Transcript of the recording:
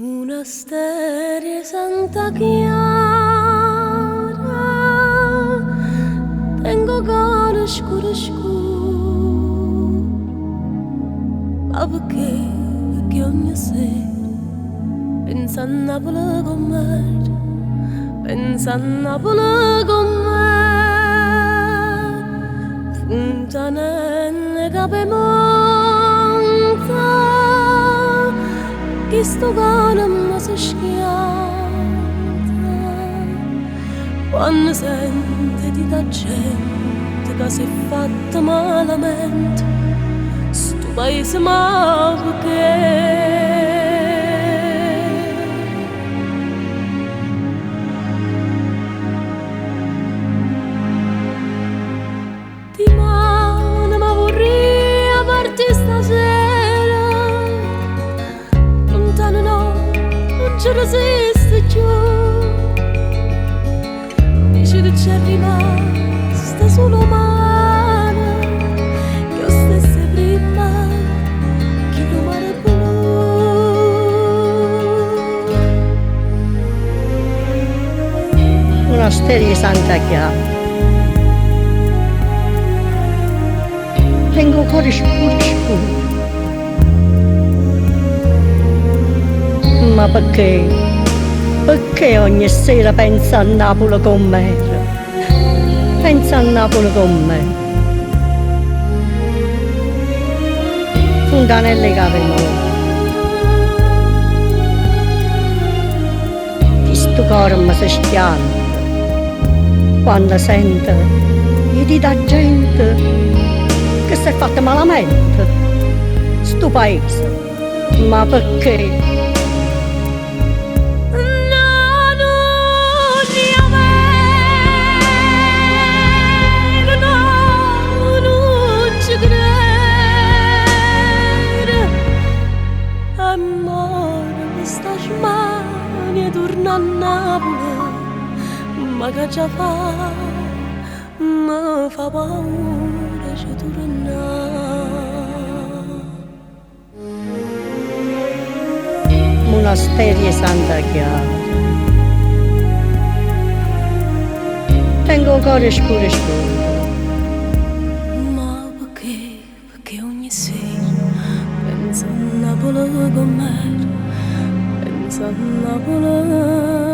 Munasterio 'e Santa Chiara, tengo 'o core scuro scuro, ma pecché, pecché ogne sera penso a Napule comm'era, penso a Napule comm'era. Funtanella 'e Capemonte, chistu core me se schianta quanno sente 'e di' d' 'a gente ca s'è fatto malamente stu paese ma pecché? Dimane me vurria partì stasera, Luntano no, nun ce resisto cchiù. Dice che c'è rimasto solo 'o mare, che è 'o stesso 'e primma, chillu mare blu. Munasterio 'e Santa Chiara. Tengo 'o core scuro scuro. Ma pecché, pecché ogni sera penso a Napule comm'era? Penso a Napule comm'era. Funtanella 'e Capemonte. Chistu core me se schianta quando sento 'e di' d' 'a gente che s'è fatto malamente stu paese. Ma pecché? No, nun è overo, no, nun ce crero. E more pe' 'sta smania 'e turnà a Napule, ma ch'aggia fa? Me fa paura 'e ce turnà. Munasterio 'e Santa Chiara. Tengo 'o core scuro scuro. Ma pecché, pecché ogni sera penso a Napule comm'era, penso a Napule.